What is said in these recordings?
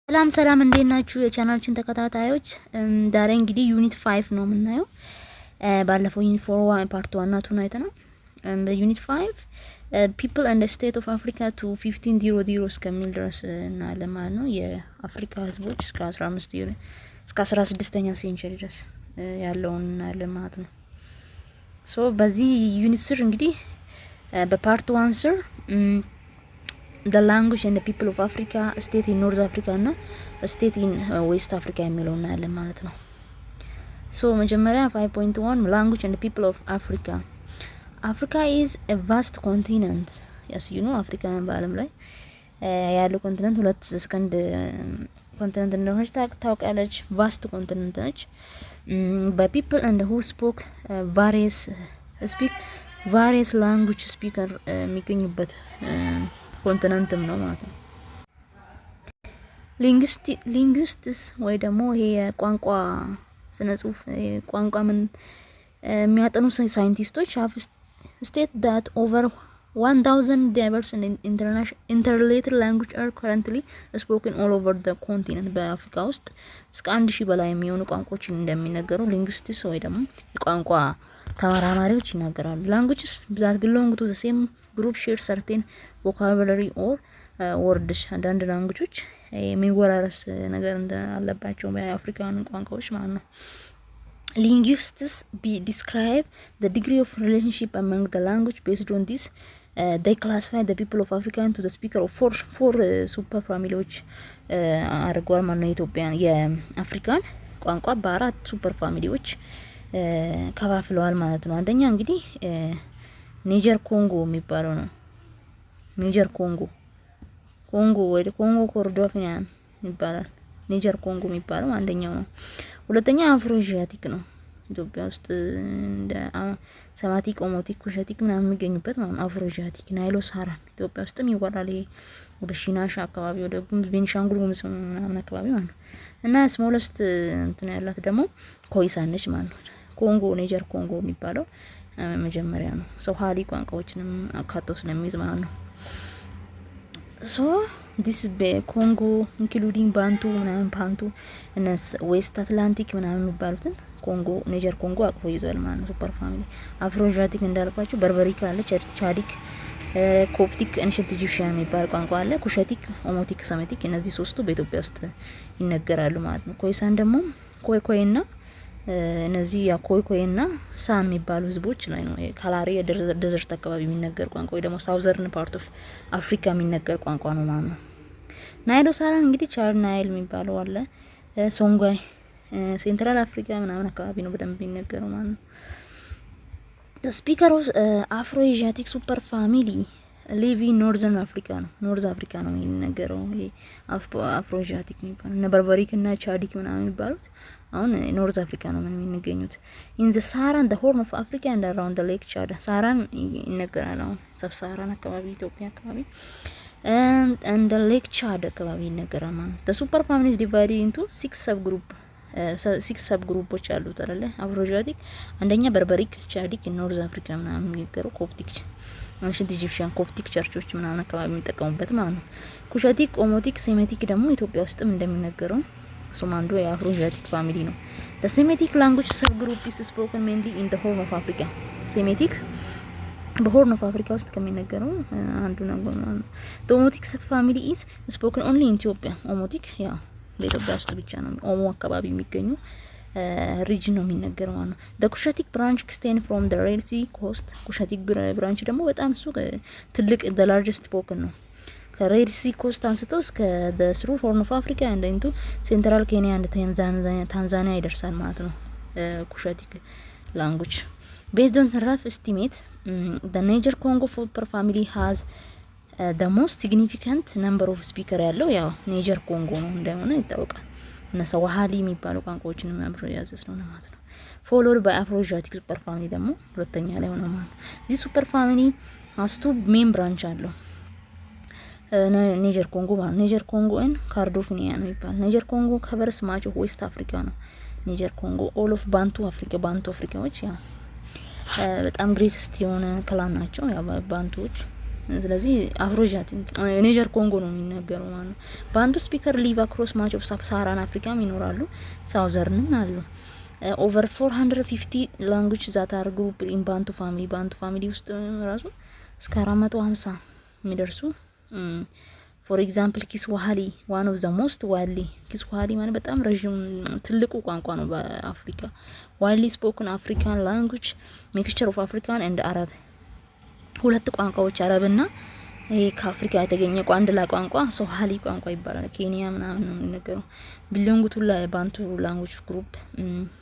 ሰላም ሰላም፣ እንዴት ናችሁ የቻናላችን ተከታታዮች? ዛሬ እንግዲህ unit 5 ነው የምናየው። ባለፈው unit 4 part 1 እና 2 አይተናል። በ unit 5 people and state of Africa to 1500 እስከሚል ድረስ እናያለን ማለት ነው። የአፍሪካ ህዝቦች እስከ 15 እስከ 16ኛ century ድረስ ያለውን እናያለን ማለት ነው። So በዚህ unit ስር እንግዲህ በ part 1 ስር the language and the people of Africa፣ state in North Africa እና state in West Africa የሚለው እናያለን ማለት ነው። So መጀመሪያ 5.1 language and the people of Africa። Africa is a vast continent, as you know። አፍሪካ በዓለም ላይ ያለው continent ሁለት second continent እንደሆነች ታውቃለች። Vast continent ነች። በ people and who spoke various speak various language speaker የሚገኙበት continent ም ነው ማለት ነው። Linguists ወይ ደግሞ ይሄ የቋንቋ ስነ ጽሁፍ፣ ቋንቋ ምን የሚያጠኑ ሳይንቲስቶች have state that over 1000 diverse interrelated language are currently spoken all over the continent። በአፍሪካ ውስጥ እስከ 1000 በላይ የሚሆኑ ቋንቋዎችን እንደሚነገሩ linguists ወይ ደግሞ የቋንቋ ተመራማሪዎች ይናገራሉ። Languages that belong to the same group share certain vocabulary or words። አንዳንድ language ኦች የሚወራረስ ነገር እንዳለባቸው የአፍሪካን ቋንቋዎች ማለት ነው። Linguists be describe the degree of relationship among the language. Based on this, they classify the people of Africa into the speaker of four super family ዎች አድርገዋል ማለት ነው። የኢትዮጵያን የአፍሪካን ቋንቋ በአራት super family ዎች ከፋፍለዋል ማለት ነው። አንደኛ እንግዲህ ኒጀር ኮንጎ የሚባለው ነው። ኒጀር ኮንጎ፣ ኮንጎ ወይ ኮንጎ Kordofanian ይባላል። ኒጀር ኮንጎ የሚባለው አንደኛው ነው። ሁለተኛ Afro-Asiatic ነው። ኢትዮጵያ ውስጥ እንደ Semitic፣ Omotic፣ Cushitic ምናምን የሚገኙበት ማለት ነው። Afro-Asiatic፣ Nilo Saharan ኢትዮጵያ ውስጥም ይወራል። ይሄ ወደ ሺናሻ አካባቢ፣ ወደ ቤኒሻንጉል ጉሙዝ ምናምን አካባቢ ማለት ነው። እና smallest እንትን ያላት ደግሞ ኮይሳን ነች ማለት ነው። ኮንጎ፣ ኒጀር ኮንጎ የሚባለው መጀመሪያ ነው። ስዋሂሊ ቋንቋዎችንም አካቶ ስለሚይዝ ማለት ነው። So this በኮንጎ including ባንቱ ምናምን፣ ባንቱ እነ West Atlantic ምናምን የሚባሉትን ኮንጎ፣ ኒጀር ኮንጎ አቅፎ ይዟል ማለት ነው። Super family Afro-Asiatic እንዳልኳችሁ Berberic አለ፣ Chadic፣ Coptic፣ ancient Egyptian የሚባል ቋንቋ አለ። Cushitic፣ Omotic፣ Semitic እነዚህ ሶስቱ በኢትዮጵያ ውስጥ ይነገራሉ ማለት ነው። ኮይሳን ደግሞ ኮይ ኮይ ና እነዚህ ያ ኮይ ኮይ ና ሳን የሚባሉ ህዝቦች ላይ ነው። ካላሪ desert አካባቢ የሚነገር ቋንቋ ወይ ደግሞ southern part of Africa የሚነገር ቋንቋ ነው ማለት ነው። Nilo Saharan እንግዲህ ቻድ ናይል የሚባለው አለ። ሶንጓይ Central Africa ምናምን አካባቢ ነው በደንብ የሚነገረው ማለት ነው። Speaker of Afro-Asiatic super family live in Northern Africa ነው። North Africa ነው የሚነገረው። ይሄ Afro-Asiatic የሚባለው እነ Berberic እና Chadic ምናምን የሚባሉት አሁን North Africa ነው ምን የሚገኙት። In the Saharan, the Horn of Africa and around Lake Chad፣ ሳሃራን ይነገራል። አሁን Sub-Saharan አካባቢ፣ ኢትዮጵያ አካባቢ እንደ Lake Chad አካባቢ ይነገራል ማለት ነው። The super family is divided into six sub group ኦች አሉት አይደለ? Afro-Asiatic አንደኛ Berberic፣ Chadic፣ North Africa ምናምን የሚነገረው፣ Coptic፣ ancient Egyptian Coptic church ኦች ምናምን አካባቢ የሚጠቀሙበት ማለት ነው። Cushitic፣ Omotic፣ Semitic ደግሞ ኢትዮጵያ ውስጥም እንደሚነገረው እሱም አንዱ የ Afro-Asiatic family ነው። The Semitic language sub group is spoken mainly in the Horn of Africa። Semitic በ Horn of Africa ውስጥ ከሚነገረው አንዱ ነው ማለት ነው። Omotic sub family is spoken only in Ethiopia። ኦሞቲክ ያው በኢትዮጵያ ውስጥ ብቻ ነው፣ ኦሞ አካባቢ የሚገኙ region ነው የሚነገረው ማለት ነው። The Cushitic branch extend from the Red Sea coast። Cushitic branch ደግሞ በጣም እሱ ትልቅ the largest spoken ነው። ከ Red Sea coast አንስቶ እስከ the through Horn of Africa and into central Kenya and ታንዛኒያ ይደርሳል ማለት ነው። Cushitic language, based on rough estimate, the Niger Congo super family has the most significant number of speaker። ያለው ያው ኒጀር ኮንጎ ነው እንደሆነ ይታወቃል። እነ ስዋሂሊ የሚባሉ ቋንቋዎችንም አብሮ የያዘ ስለሆነ ማለት ነው። Followed by Afro-Asiatic super family ደግሞ ሁለተኛ ላይ ሆነ ማለት ነው። This super family has two main branch አለው ኒጀር ኮንጎ ማለት፣ Niger Congo and Kordofanian ነው ይባላል። Niger Congo covers much of West Africa ነው። Niger Congo all of Bantu Africa። ባንቱ አፍሪካዎች ያው በጣም greatest የሆነ clan ናቸው። ያው ባንቱዎች ስለዚህ Afro-Asiatic Niger Congo ነው የሚነገረው ማለት ነው። Bantu speaker live across much of Sub-Saharan Africa ም ይኖራሉ፣ southern ም አሉ። Over 450 language that are group in Bantu family። Bantu family ውስጥ ራሱ እስከ 450 የሚደርሱ። For example, Kiswahili, one of the most widely። Kiswahili ማለት በጣም ረዥም ትልቁ ቋንቋ ነው በአፍሪካ። Widely spoken African language, mixture of African and Arab። ሁለት ቋንቋዎች አረብና ይሄ ከአፍሪካ የተገኘ አንድ ላይ ቋንቋ ስዋሂሊ ቋንቋ ይባላል። ኬንያ ምናምን ነው የሚነገረው። Belong to Bantu language group።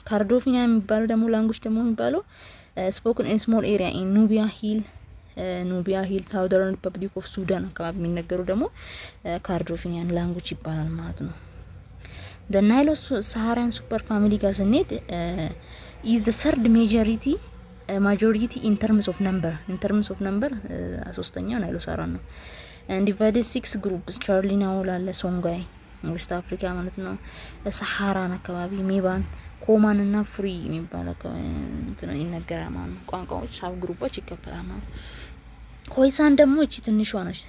Kordofanian የሚባለው ደግሞ language ደግሞ የሚባለው spoken in small area in Nubia Hill, Southern Republic of Sudan አካባቢ የሚነገሩ ደግሞ Kordofanian language ይባላል ማለት ነው። The Nilo Saharan super family ጋር ስንሄድ is the third majority in terms of number። In terms of number ሶስተኛው Nilo Saharan ነው። Divided six groups። Chari-Nile አለ፣ Songhai West Africa ማለት ነው። ሰሃራን አካባቢ ሜባን፣ ኮማን እና ፉሪ የሚባል አካባቢ ይነገራል ማለት ነው። ቋንቋዎች sub group ኦች ይከፈላል ማለት ነው። ኮይሳን ደግሞ እቺ ትንሿ ነች።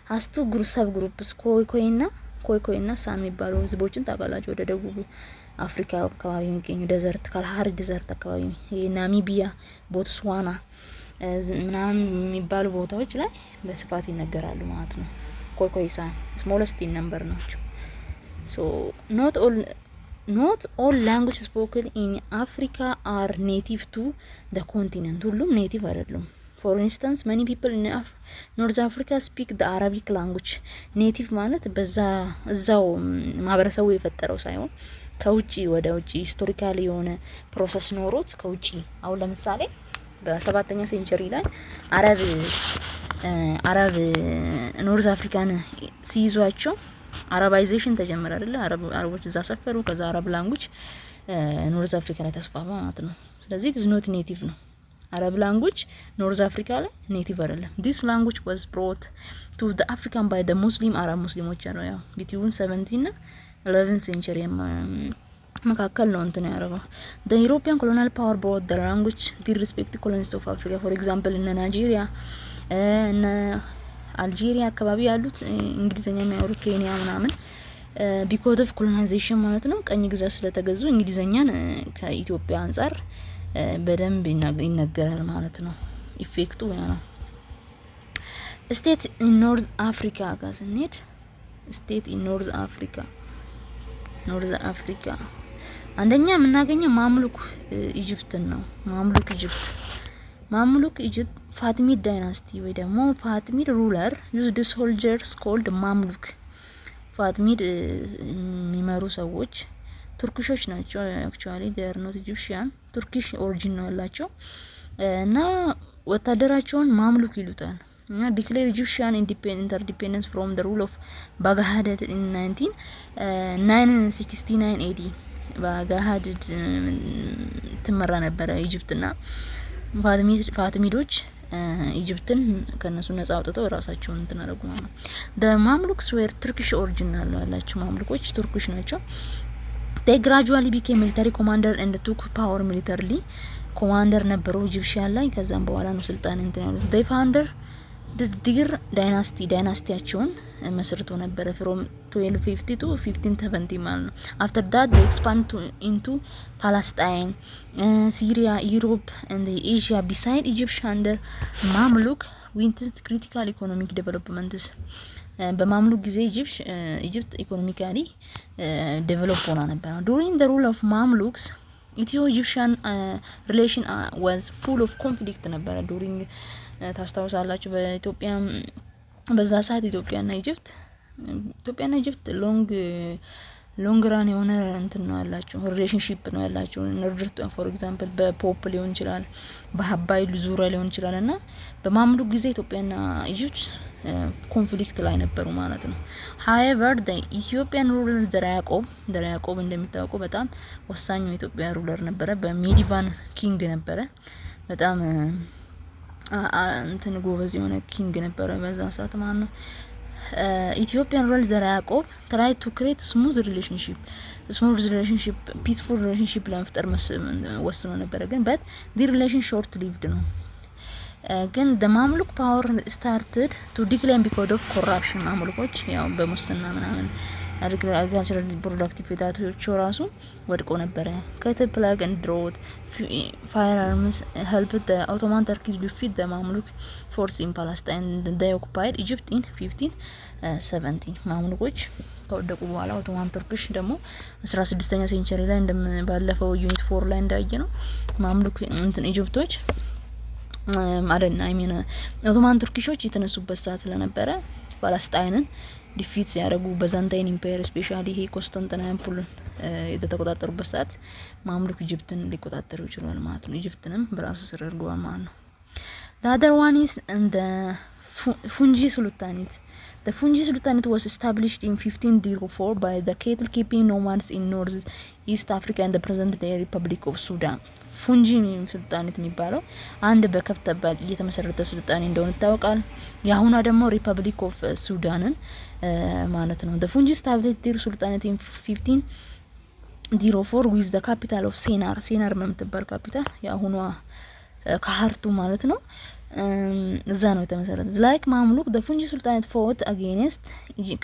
Has two sub groups። ኮይ ኮይ እና ሳን የሚባሉ ህዝቦችን ታውቃላችሁ። ወደ ደቡብ አፍሪካ አካባቢ የሚገኙ desert፣ Kalahari Desert አካባቢ፣ ናሚቢያ፣ ቦትስዋና ምናምን የሚባሉ ቦታዎች ላይ በስፋት ይነገራሉ ማለት ነው። ኮይ ኮይ ሳን smallest in number ናቸው። So not all language spoken in Africa are native to the continent። ሁሉም native አይደሉም። For instance, many people in North Africa speak the Arabic language። Native ማለት በዛ እዛው ማህበረሰቡ የፈጠረው ሳይሆን ከውጪ ወደ ውጪ historical የሆነ process ኖሮት ከውጪ። አሁን ለምሳሌ በሰባተኛ century ላይ አረብ North Africa ን ሲይዟቸው Arabization ተጀመረ አይደለ? አረቦች እዛ ሰፈሩ። ከዛ Arab language North Africa ላይ ተስፋፋ ማለት ነው። ስለዚህ is not native ነው። Arab language North Africa ላይ native አይደለም። This language was brought to the African by the Muslim Arab። ሙስሊሞች ነው። ያው between 17 እና 11 century መካከል ነው እንትን ያደረገው። The European colonial power brought the language the respective colonies of Africa። For example, እነ ናይጄሪያ፣ እነ አልጄሪያ አካባቢ ያሉት እንግሊዝኛ የሚያወሩ፣ ኬንያ ምናምን because of colonization ማለት ነው። ቅኝ ግዛት ስለተገዙ እንግሊዝኛን ከኢትዮጵያ አንጻር በደንብ ይነገራል ማለት ነው። Effect ኡ ያ ነው። State in North Africa ጋር ስንሄድ፣ state in North Africa አንደኛ የምናገኘው Mamluk Egypt ን ነው። Mamluk Egypt Fatimid dynasty ወይ ደግሞ Fatimid ruler used soldiers called Mamluk። Fatimid የሚመሩ ሰዎች Turkish ኦች ናቸው። Actually, they're not Egyptian፣ Turkish origin ነው ያላቸው እና ወታደራቸውን ማምሉክ ይሉታል እና declare Egyptian interdependence from the rule of Baghdad in 969 AD። ባግዳድ ትመራ ነበረ Egypt ና ፋቲሚዶች Egypt ን ከነሱ ነጻ አውጥተው ራሳቸውን እንትን አደረጉ ማለት ነው። The Mamluks were Turkish origin ያላቸው። ማምሉኮች Turkish ናቸው። They gradually became military commander and took power militarily። Commander ነበሩ Egyptian ላይ። ከዛም በኋላ ነው ስልጣን እንትን ያሉት። They founder Deir dynasty። Dynasty ያቸውን መስርቶ ነበረ from 1250 to 1570 ማለት ነው። After that, they expand to into Palestine, Syria, Europe and Asia. Beside Egypt under Mamluk witnessed critical economic developments። በማምሉክ ጊዜ Egypt economically develop ሆና ነበር። During the rule of Mamluks, Ethio Egyptian relation was full of conflict ነበረ። During ታስታውሳላችሁ፣ በኢትዮጵያ በዛ ሰዓት ኢትዮጵያና Egypt long run የሆነ እንትን ነው ያላቸው፣ relationship ነው ያላቸው። ንርድርት for example በ Pope ሊሆን ይችላል፣ በአባይ ዙሪያ ሊሆን ይችላል። እና በማምሉክ ጊዜ ኢትዮጵያና Egypt conflict ላይ ነበሩ ማለት ነው። However, Ethiopian ruler ዘርዓ ያዕቆብ። ዘርዓ ያዕቆብ እንደሚታወቀው በጣም ወሳኙ የኢትዮጵያ ruler ነበረ። በ medieval king ነበረ። በጣም እንትን ጎበዝ የሆነ king ነበረ በዛ ሰዓት ማለት ነው። Ethiopian ruler ዘርዓ ያዕቆብ try to create smooth relationship, peaceful relationship ለመፍጠር ወስኖ ነበረ። ግን but the relation short lived ነው። ግን the Mamluk power started to decline because of corruption። ማምሉኮች ያው በሙስና ምናምን agricultural productivity ያቸው ራሱ ወድቆ ነበረ። Cattle plague and drought, firearms helped the Ottoman Turkey defeat the Mamluk force in Palestine. They occupied Egypt in 1517። ማምሉኮች ከወደቁ በኋላ Ottoman Turkish ደግሞ 16ኛ century ላይ ባለፈው unit 4 ላይ እንዳየነው ማምሉክ እንትን Egypt ኦች ማለት I mean Ottoman Turkish ኦች የተነሱበት ሰዓት ስለነበረ ፓለስታይንን defeat ሲያደርጉ Byzantine Empire especially ይሄ ኮንስታንቲኖፕል የተቆጣጠሩበት ሰዓት ማምሉክ Egypt ን ሊቆጣጠሩ ይችላል ማለት ነው። Egypt ንም በራሱ ስር አድርገዋል ማለት ነው። The other one is the Funj Sultanate. The Funj Sultanate was established in 1504 by the cattle keeping nomads in North East Africa and the present day Republic of Sudan. ፉንጂ ሱልጣኔት የሚባለው አንድ በከብት ጠባቂ የተመሰረተ ስልጣኔ እንደሆነ ይታወቃል። የአሁኗ ደግሞ Republic of Sudan ን ማለት ነው። The Funj established their sultanate in 1504 with the capital of ሴናር። ሴናር በምትባል ካፒታል የአሁኗ ካርቱም ማለት ነው። እዛ ነው የተመሰረተ። Like Mamluk, the Funj Sultanate fought against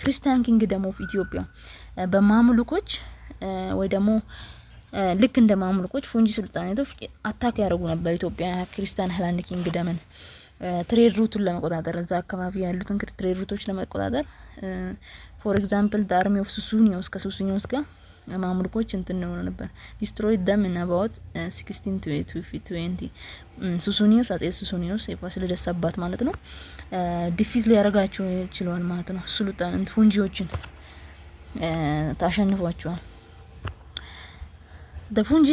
Christian Kingdom of Ethiopia። በማምሉኮች ወይ ደግሞ ልክ እንደ ማምሉኮች ፉንጂ ሱልጣኔቶች attack ያደርጉ ነበር ኢትዮጵያ Christian highland kingdom ን trade route ኡን ለመቆጣጠር፣ እዛ አካባቢ ያሉትን trade route ኦች ለመቆጣጠር። For example, the army of ሱሱኒዮስ፣ ከሱሱኒዮስ ጋር ማምሉኮች እንትን ነው ነበር destroyed them in about 16 to 20። ሱሱኒዮስ፣ አጼ ሱሱኒዮስ የፋሲለደስ አባት ማለት ነው፣ defeat ሊያደርጋቸው ችለዋል ማለት ነው። ሱልጣን ፉንጂዎችን ታሸንፏቸዋል። The Funj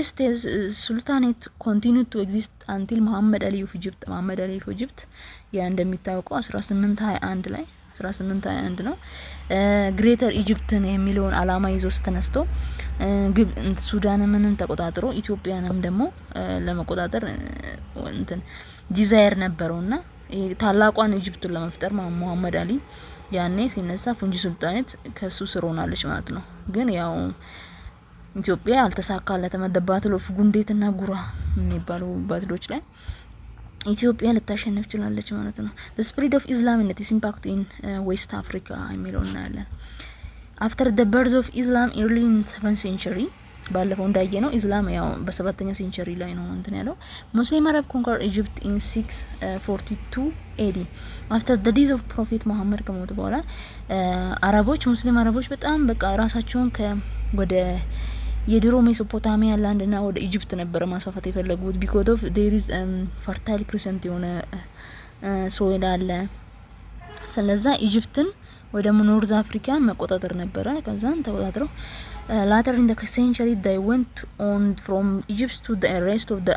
Sultanate continued to exist until መሐመድ አሊ of Egypt። መሐመድ አሊ of Egypt ያ እንደሚታወቀው 1821 ላይ፣ 1821 ነው፣ Greater Egypt ን የሚለውን አላማ ይዞ ተነስቶ ሱዳንንም ተቆጣጥሮ ኢትዮጵያንም ደግሞ ለመቆጣጠር እንትን desire ነበረውና ታላቋን Egypt ን ለመፍጠር መሐመድ አሊ ያኔ ሲነሳ ፉንጂ ሱልጣኔት ከሱ ስር ሆናለች ማለት ነው። ግን ያው ኢትዮጵያ አልተሳካለትም። Battle of ጉንዴትና ጉራ የሚባሉ battle ኦች ላይ ኢትዮጵያ ልታሸንፍ ችላለች ማለት ነው። The spread of Islam and its impact in West Africa የሚለው እናያለን። After the birth of Islam early in 7 century፣ ባለፈው እንዳየነው ኢስላም ያው በሰባተኛ century ላይ ነው እንትን ያለው። Muslim Arab conquer Egypt in 642 AD after the death of Prophet መሐመድ። ከሞቱ በኋላ አረቦች፣ ሙስሊም አረቦች በጣም በቃ ራሳቸውን ከ ወደ የድሮ ሜሶፖታሚያ land እና ወደ Egypt ነበረ ማስፋፋት የፈለጉት because of there is fertile crescent የሆነ soil አለ። ስለዛ Egypt ን ወይ ደግሞ North Africa ን መቆጣጠር ነበረ። ከዛን ተቆጣጥረው later in the century they went on from Egypt to the rest of the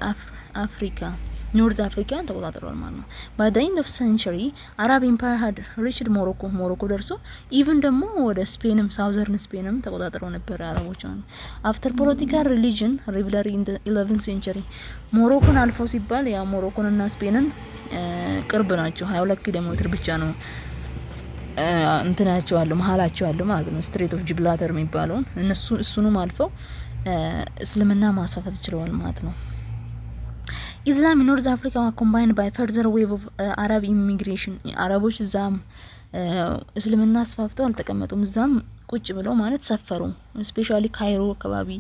Africa። North Africa ን ተቆጣጥረዋል ማለት ነው። By the end of century, Arab empire had reached Morocco። ሞሮኮ ደርሶ even ደግሞ ወደ ስፔንም southern ስፔንም ተቆጣጥረው ነበር አረቦች ማለት ነው። After political religion rivalry in the 11 century ሞሮኮን አልፈው ሲባል ያ ሞሮኮን እና ስፔንን ቅርብ ናቸው። 22 ኪሎ ሜትር ብቻ ነው እንትናቸው አለው መሀላቸው ያለው ማለት ነው። Strait of Gibraltar የሚባለውን እነሱ እሱንም አልፈው እስልምና ማስፋፋት ችለዋል ማለት ነው። Islam in North Africa combined by further wave of Arab immigration። አረቦች እዛም እስልምና አስፋፍተው አልተቀመጡም። እዛም ቁጭ ብለው ማለት ሰፈሩ። Especially ካይሮ አካባቢ፣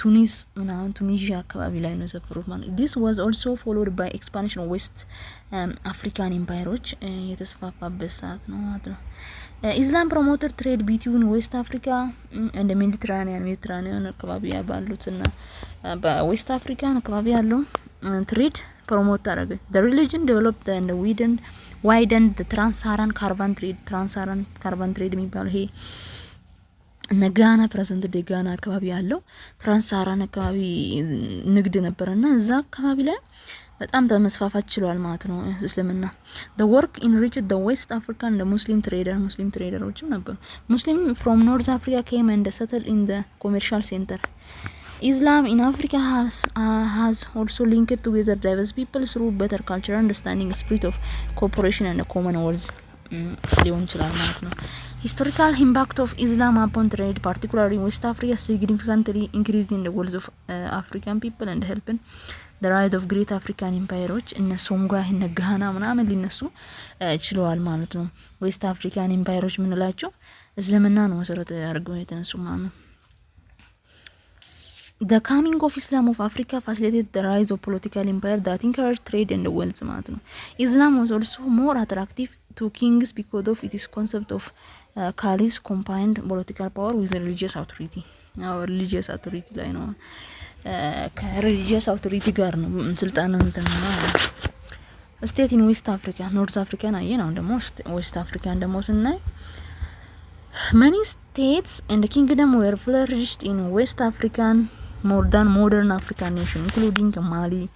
ቱኒስ ምናምን ቱኒዥያ አካባቢ ላይ ነው የሰፈሩት ማለት። This was also followed by expansion West African empire ኦች የተስፋፋበት ሰዓት ነው ማለት ነው። Islam promoted trade between West Africa and Mediterranean። ሜዲትራኒያን አካባቢ ባሉትና በ West African አካባቢ ያለው trade promote አደረገ። The religion developed and widened trans-Saharan caravan trade። Trans-Saharan caravan trade የሚባለው ይሄ እነ ጋና፣ present day ጋና አካባቢ ያለው trans-Saharan አካባቢ ንግድ ነበረና እዛ አካባቢ ላይ በጣም በመስፋፋት ችሏል ማለት ነው እስልምና። The work enriched the West African Muslim trader። Muslim trader ኦችም ነበሩ። Muslim from North Africa came and settle in the commercial center። Islam in Africa has also linked together diverse people through better cultural understanding, spirit of cooperation and common words። ሊሆን ይችላል ማለት ነው። Historical impact of Islam upon trade, particularly West Africa, significantly increasing the wealth of African people and helping the rise of great African empire ኦች፣ እነ ሶንጋይ፣ እነ ጋና ምናምን ሊነሱ ችለዋል ማለት ነው። West African empire ኦች የምንላቸው እስልምና ነው መሰረት አድርገው የተነሱ ማለት ነው። The coming of Islam of Africa facilitated the rise of political empire that encouraged trade and wealth ማለት ነው። Islam was also more attractive to kings because of its concept of caliphs combined political power with religious authority። ያው religious authority ላይ ነው፣ ከ religious authority ጋር ነው ስልጣን እንትን ነው። State in West Africa፣ North Africa ን አየን። አሁን ደግሞ West Africa ን ደግሞ ስናይ many states and kingdom were flourished in West African more than modern African nation, including Mali,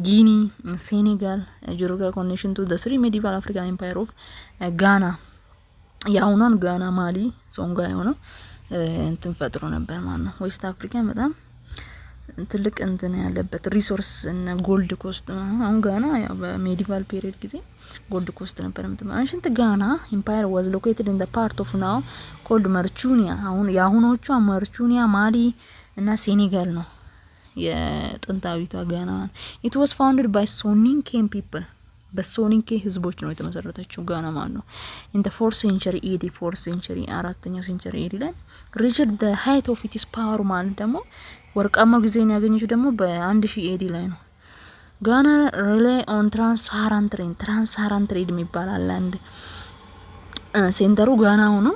Guinea, Senegal, geographical connection to the three medieval African empire of Ghana። የአሁኗን ጋና፣ ማሊ፣ ሶንጋይ የሆነው እንትን ፈጥሮ ነበር ማለት ነው። West African በጣም ትልቅ እንትን ያለበት resource እነ Gold Coast። አሁን ጋና ያው በ medieval period ጊዜ Gold Coast ነበር የምትባለው። Ancient Ghana Empire was located in the part of now called Mauritania። አሁን የአሁኖቿ ማውሪታኒያ፣ ማሊ እና ሴኔጋል ነው የጥንታዊቷ ጋና። It was founded by Soninke people። በሶኒንኬ ህዝቦች ነው የተመሰረተችው ጋና ማለት ነው። In the fourth century AD፣ fourth century፣ አራተኛው century AD ላይ reached the height of its power ማለት ደግሞ ወርቃማው ጊዜን ያገኘችው ደግሞ በ1000 AD ላይ ነው። Ghana rely on trans-Saharan trade። Trans-Saharan trade የሚባል አለ። አንድ center ኡ ጋና ሆኖ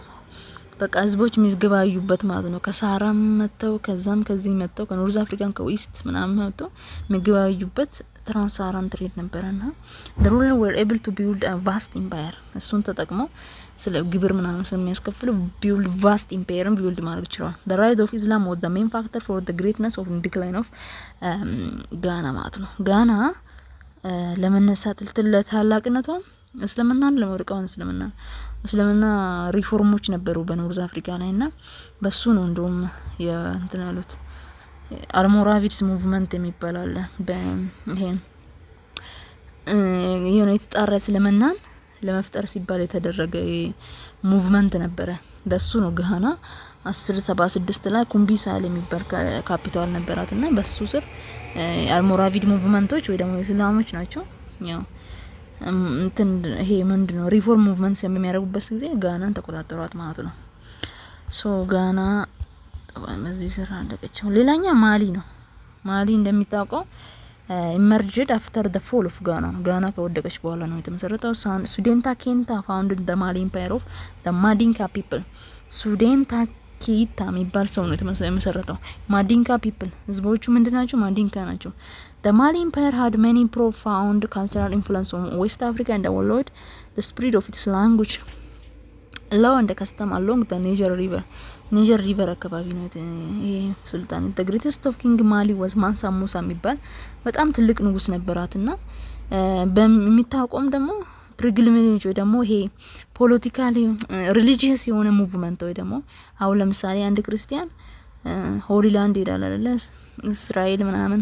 በቃ ህዝቦች የሚገበያዩበት ማለት ነው። ከሳሃራም መጥተው፣ ከዛም ከዚህ መጥተው፣ ከ North African፣ ከ West ምናምን መጥተው የሚገበያዩበት trans-Saharan trade ነበረና the ruler were able to build a vast empire። እሱን ተጠቅመው ስለ ግብር ምናምን ስለሚያስከፍሉ build vast empire ን build ማድረግ ችለዋል። The rise of Islam was the main factor for the greatness of decline of Ghana ማለት ነው። ጋና ለመነሳት፣ ለታላቅነቷ እስልምናን፣ ለመውደቋን እስልምና ሪፎርሞች ነበሩ በ North Africa ላይ እና በሱ ነው እንደውም የእንትን ያሉት። Almoravids movement የሚባል አለ። ይሄ የሆነ የተጣራ እስልምናን ለመፍጠር ሲባል የተደረገ movement ነበረ። በሱ ነው ጋና 1076 ላይ ኩምቢ ሳህል የሚባል ካፒታል ነበራት እና በሱ ስር Almoravid movement ኦች ወይ ደግሞ እስላሞች ናቸው፣ ያው እንትን ይሄ ምንድነው reform movement የሚያደርጉበት ጊዜ ጋናን ተቆጣጠሯት ማለት ነው። So ጋና በዚህ ስር አለቀችው። ሌላኛ ማሊ ነው። ማሊ እንደሚታወቀው emerged after the fall of Ghana ነው። ጋና ከወደቀች በኋላ ነው የተመሰረተው። Sundiata Keita founded the Mali Empire of the Mandinka people። ሱንዲያታ ኬይታ የሚባል ሰው ነው የመሰረተው። ማዲንካ people ህዝቦቹ ምንድን ናቸው? ማዲንካ ናቸው። The Mali Empire had many profound cultural influence on West Africa and allowed the spread of its language, law and custom along the Niger River። Niger River አካባቢ ነው ይሄ ስልጣኔ። The greatest of king Mali was ማንሳ ሙሳ የሚባል በጣም ትልቅ ንጉስ ነበራትና በሚታወቀውም ደግሞ pilgrimage ወይ ደግሞ ይሄ political religious የሆነ movement ወይ ደግሞ አሁን ለምሳሌ አንድ ክርስቲያን Holy Land ይሄዳል አይደለ? እስራኤል ምናምን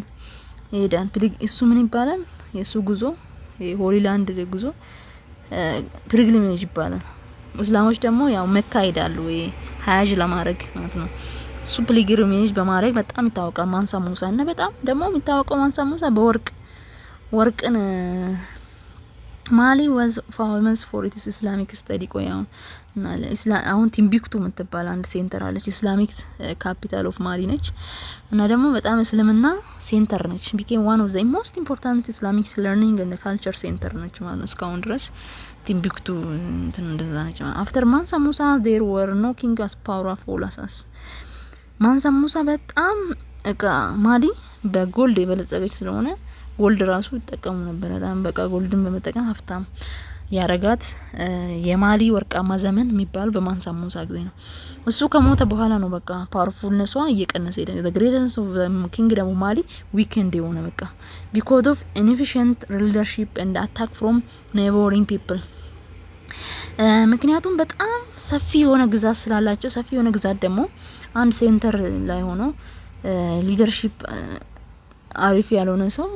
ይሄዳል። እሱ ምን ይባላል? የእሱ ጉዞ Holy Land ጉዞ pilgrimage ይባላል። እስላሞች ደግሞ ያው መካ ይሄዳሉ ወይ ሀጅ ለማድረግ ማለት ነው። እሱ pilgrimage በማድረግ በጣም ይታወቃል ማንሳ ሙሳ። እና በጣም ደግሞ የሚታወቀው ማንሳ ሙሳ በወርቅ ወርቅን። Mali was famous for its Islamic study። ቆይ፣ አሁን እና አሁን ቲምቢክቱ የምትባል አንድ center አለች። Islamic capital of Mali ነች እና ደግሞ በጣም እስልምና center ነች። Became one of the most important Islamic learning and culture center ነች ማለት ነው። እስካሁን ድረስ ቲምቢክቱ እንትን እንደዛ ነች። After Mansa Musa there were no king as powerful as ማንሳ ሙሳ። በጣም እቃ ማሊ በ gold የበለጸገች ስለሆነ gold ራሱ ይጠቀሙ ነበር። በጣም በቃ gold ን በመጠቀም ሀብታም ያረጋት የማሊ ወርቃማ ዘመን የሚባለው በማንሳ ሙሳ ጊዜ ነው። እሱ ከሞተ በኋላ ነው በቃ powerful ነሷ እየቀነሰ ሄደ። The greatness of kingdom Mali weakened የሆነ በቃ because of inefficient leadership and attack from neighboring people። ምክንያቱም በጣም ሰፊ የሆነ ግዛት ስላላቸው፣ ሰፊ የሆነ ግዛት ደግሞ አንድ center ላይ ሆኖ leadership አሪፍ ያልሆነ ሰው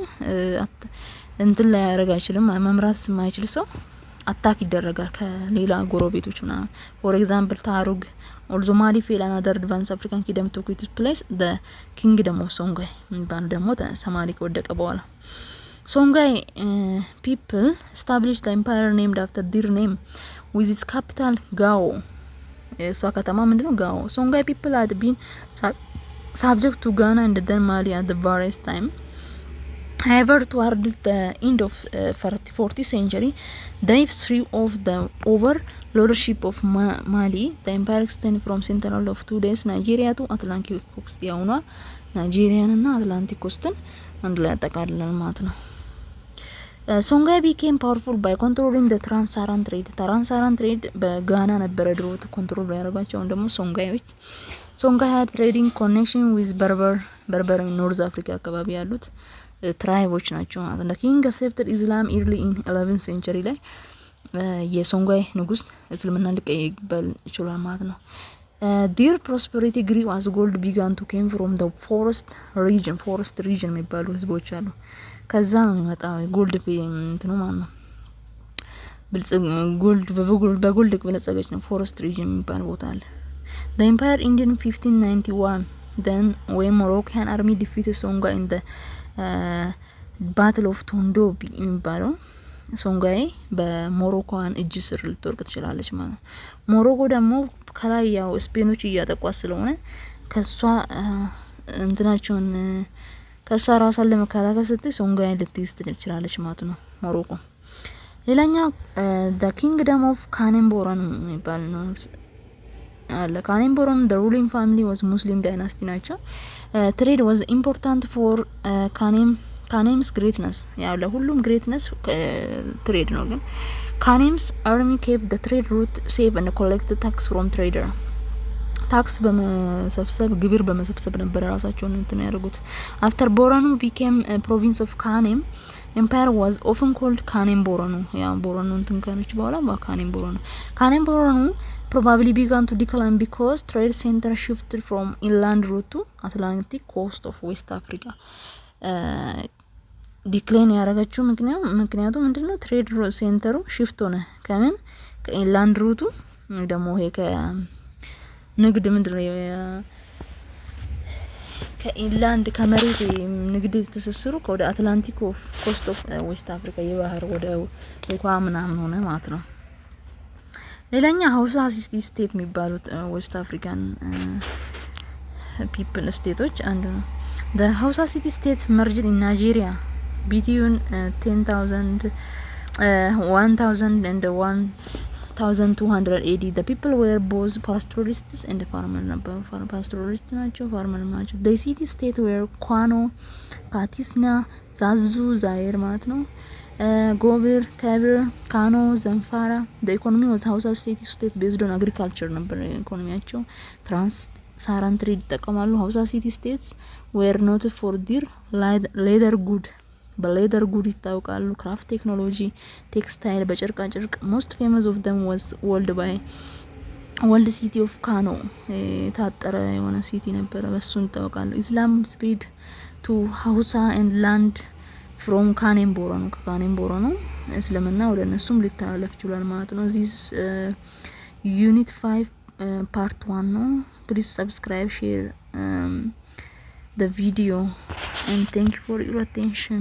እንትን ላይ ያደርግ አይችልም። መምራት የማይችል ሰው Attack ይደረጋል ከሌላ ጎረቤቶች ምናምን። For example, Tuareg. Also Mali fell, another advance African kingdom took its place, the Kingdom of Songhai የሚባል ደግሞ ተነሳ ማሊ ከወደቀ በኋላ። Songhai people established empire named after their name with its capital Gao። የእሷ ከተማ ምንድነው? ጋኦ። Songhai people had been subject to Ghana and then Mali at various time. However, toward the end of 14th century, they threw off the overlordship of Mali. The empire extended from central of today's Nigeria to Atlantic coast. ያውኗ ናይጄሪያን እና Atlantic coast ን አንድ ላይ ያጠቃልላል ማለት ነው። Songhai became powerful by controlling the trans-Saharan trade። Trans-Saharan trade በጋና ነበረ ድሮ control ያደረጓቸው። አሁን ደግሞ ሶንጋዮች። Songhai had trading connection with Berber። Berber North Africa አካባቢ ያሉት tribe ኦች ናቸው ማለት ነው። King accepted Islam early in 11 century ላይ የሶንጋይ ንጉስ እስልምና ሊቀበል ይችላል ማለት ነው። Their prosperity grew as gold began to came from the forest region። Forest region የሚባሉ ህዝቦች አሉ። ከዛ ነው የሚመጣው gold እንትኑ ማለት ነው። ብልጽግ gold በ gold በለጸገች ነው። Forest region የሚባል ቦታ አለ። The empire ended in 1591, then when Moroccan army defeated Songhai in the Battle of Tondibi የሚባለው። ሶንጋይ በሞሮኮዋን እጅ ስር ልትወድቅ ትችላለች ማለት ነው። ሞሮኮ ደግሞ ከላይ ያው ስፔኖች እያጠቋት ስለሆነ ከሷ እንትናቸውን ከሷ ራሷን ለመከላከል ስትል ሶንጋይን ልትይዝ ትችላለች ማለት ነው ሞሮኮ። ሌላኛው the Kingdom of Kanem Bornu የሚባል ነው አለ። Kanem Bornu, the ruling family was Muslim dynasty ናቸው። Trade was important for Kanem's greatness። ያው ለሁሉም greatness trade ነው። ግን Kanem's army kept the trade route safe and collect tax from trader። Tax በመሰብሰብ፣ ግብር በመሰብሰብ ነበር ራሳቸውን እንትን ያደርጉት። After Bornu became province of Kanem Empire, was often called Kanem Bornu። ያ ቦረኑ እንትን ከነች በኋላ ካኔም ቦረኑ። Kanem Bornu probably began to decline because trade center shifted from inland route to Atlantic coast of West Africa። Decline ያደረገችው ምክንያቱ ምንድነው? Trade center ኡ shift ሆነ። ከምን? ከ inland route ኡ ደግሞ ይሄ ከንግድ ምንድነው ከ inland ከመሬት ንግድ ትስስሩ ወደ Atlantic coast of West Africa የባህር ወደ ውሃ ምናምን ሆነ ማለት ነው። ሌላኛ Hausa city state የሚባሉት West African people state ኦች አንዱ ነው። The Hausa city state emerged in Nigeria between 10,000, 1000 and 1200 AD. The people were both pastoralists and farmer ነበሩ። Pastoralist ናቸው፣ farmer ናቸው። The city state were Kano, Katsina, Zazzau፣ ዛይር ማለት ነው፣ ጎብር፣ ከብር፣ ካኖ፣ ዘንፋራ። The economy was Hausa state based on agriculture ነበር ኢኮኖሚያቸው። Trans-Saharan trade ይጠቀማሉ። Hausa city states were noted for their leather good። በ leather good ይታወቃሉ። Craft technology፣ textile፣ በጨርቃ ጨርቅ። Most famous of them was walled by walled city of Kano። የታጠረ የሆነ city ነበረ፣ በሱ ይታወቃሉ። Islam spread to Hausa and land from Kanem Bornu። ከካኔም ቦረኑ እስልምና ወደ እነሱም ሊተላለፍ ችሏል ማለት ነው። This unit 5 part 1 ነው። Please subscribe, share the video and thank you for your attention.